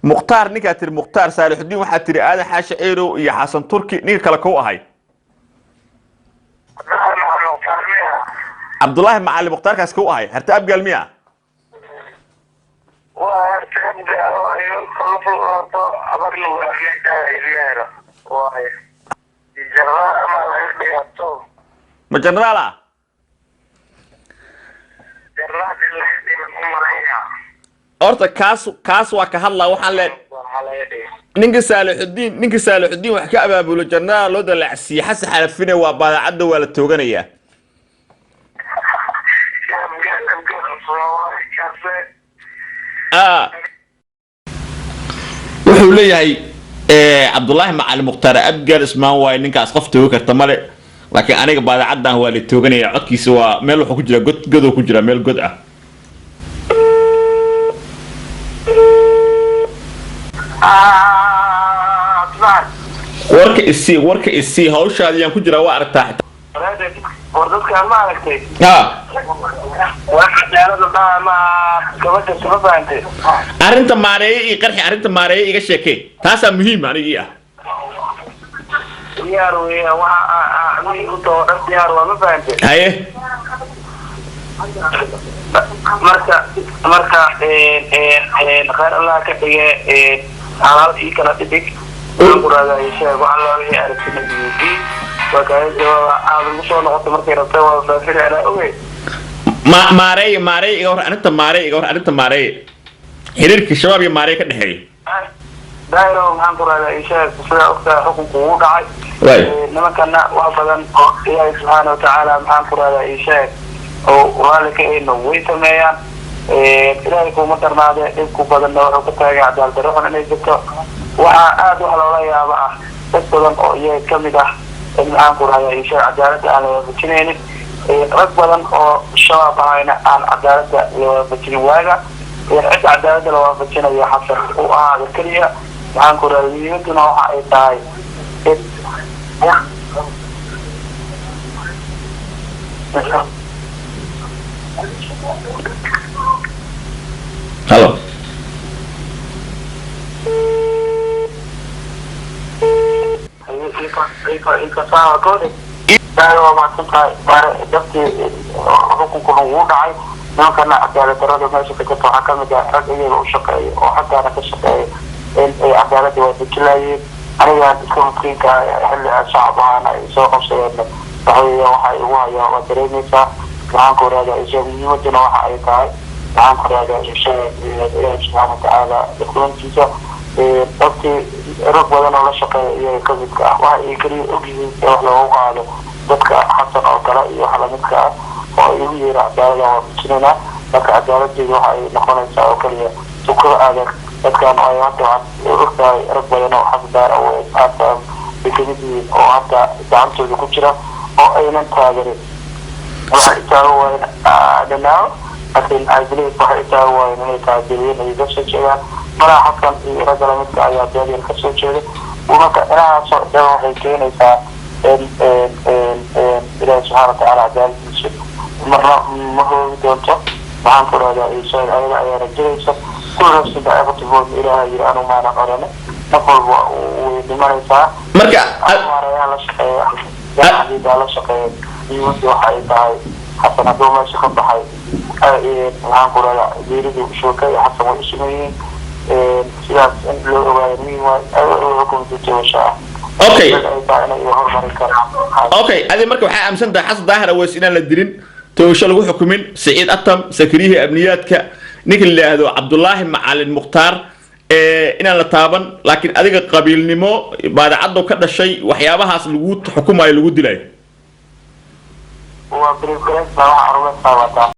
Mukhtaar ninkaa tiri, Mukhtaar Saalixudiin waxaa tiri Aadan Xaashi Ceyrow iyo Xasan Turki. Ninka kale kow ahay Cabdullaahi Macalin Mukhtaarkaas kow ahay. Harti Abgaal miya? Ma jenaraal ah? Horta kaas waa ka hadlaa. Waxaan le ninka Saalixudiin, ninka Saalixudiin wax ka abaabulo, jenaraal loo dalacsiiyey. Xasan Xalafine waa baadacadda, waa la tooganayaa. Wuxuu leeyahay Cabdullaahi Macalin Mukhtaar Abgaal Ismaan waaye ninkaas, qof toogi karta male, laakiin aniga baadacaddan waa la tooganaya. Codkiisa waa meel wuxuu ku jiraa god, godoo ku jira, meel god ah. Warka isii, warka isii, hawshaadi yaan ku jiraa, waa aragtaa xitaa. War dadkaan ma aragtay? Ha. Waa cadaalada dhaha ma gabadha suma fahantay? Arrinta maareeye iyo qarxi, arrinta maareeye iga sheekee, taasaa muhiim aniga ii ah. Diyaar weya, waxa u too dhan diyaar waa, ma fahantay? Haye. Marka khayr Allah ka dhige, halaal ii kala dhidhig, waxaan ku rahdaa sheeg waxa loo wixii aragtina biyuudi waa kaaga jawaaba. Aad ugu soo noqoto markay rabtay waa faafina, anaa ogey. Ma maareeye, maareeye iga war, arrinta maareeye iga war, arrinta maareeye, xiriirka Shabaab iyo maareeye ka dhexeeya. Dairo, maxaan ku rahdaa sheeg, sidaa ogtahay xukunku wuu dhacay. Waay. Nimankana wax badan oo Ilaahay subxaana watacaala, maxaan ku rahdaa sheeg, oo raalli ka ahayna way sameeyaan. Ilaahay kuma darnaade, dhibku badanna wuxuu ka taagay cadaalad darro xun inay jirto. Waxaa aada wax loola yaabo ah dad badan oo iyaga kamid ah in, maxaan ku rahdaa sheeg, cadaaladda aan la waafajinaynin. Rag badan oo Shabaab ahayna aan cadaaladda la waafajinin waaga cidda cadaaladda la waafajinayo Xasan uu ahaado keliya. Maxaan ku rahdaa, muhiimaduna waxa ay tahay in Halo. Waa mahadsantahay. Dabtii xukunkuna wuu dhacay. Nimankana cadaalad darada meesha ka jirta waxaa kamid ah rag iyaga u shaqeeya oo xaggaana ka shaqeeya in ay cadaaladda waafajinayeen. Anigaan iska miskiinka xilli aan shacab ahaana ay soo qabsadeen, waxaweya waxa igu hayaa waa dareemaysaa. Maxaan ku rahdaa isha, muhiimaduna waxa ay tahay, maxaan ku rahdaa isha, Ilaahi subxaana watacaala kulantiisa. Dabtii rag badan oo la shaqeeya iyaga kamidka ah waxa ay keliya ogyihiin ee wax loogu qaado dadka Xasan oo kale iyo wax lamidka ah oo ay ugu yeera cadaalada waafajinayna. Marka cadaaladeedu waxa ay noqonaysaa oo keliya sukro adag dadkan ay hadda waxaad ogtahay rag badan oo xaqdaar aata ay kamid yihiin oo hadda gacantooda ku jira oo aynan taagerin. Waxay taagan waayeen dhanaaw, laakiin I believe waxay taagan waayeen inay tahay bilyan ay kasoo jeedaan malaha. Xasan iyo ragga lamidka ayaa beelyar kasoo jeeda. Marka inahaasoo dhan waxay keenaysaa in Ilaahi subxaana watacaala cadaaladiisu marna ma hoogi doonto. Maxaan ku rahdaa isheeg, ayada ayaa rajinaysa kullu nafsin daa'iqatu mawt. Ilaaha yiri anu maana qorane, naf walba way dhimanaysaa. Marka maareeyaha la shaqeeya, xadiidaa la shaqeeya, muhiimaddu waxa ay tahay Xasan hadduu meesha ka baxay, maxaan ku rahdaa, geeridu Shuuka iyo Xasan way usugan yihiin. Sidaas in loo ogaado muhiim waay xukunka toosha ah. Okay. Ay tahay inay horumarin karaan. Okay, adi marka waxaa aaminsan tahay Xasan Daahir Aweys inaan la dilin, toosho lagu xukumin, Siciid Atam, sakariyihii amniyaadka, ninka la yidhaahdo Cabdullaahi Macalin Mukhtaar inaan la taaban, laakiin adiga qabiilnimo baadacaddo ka dhashay waxyaabahaas lagu xukumayo, lagu dilayo. Waa brief gareysa, waxa aruureysaa waa taas.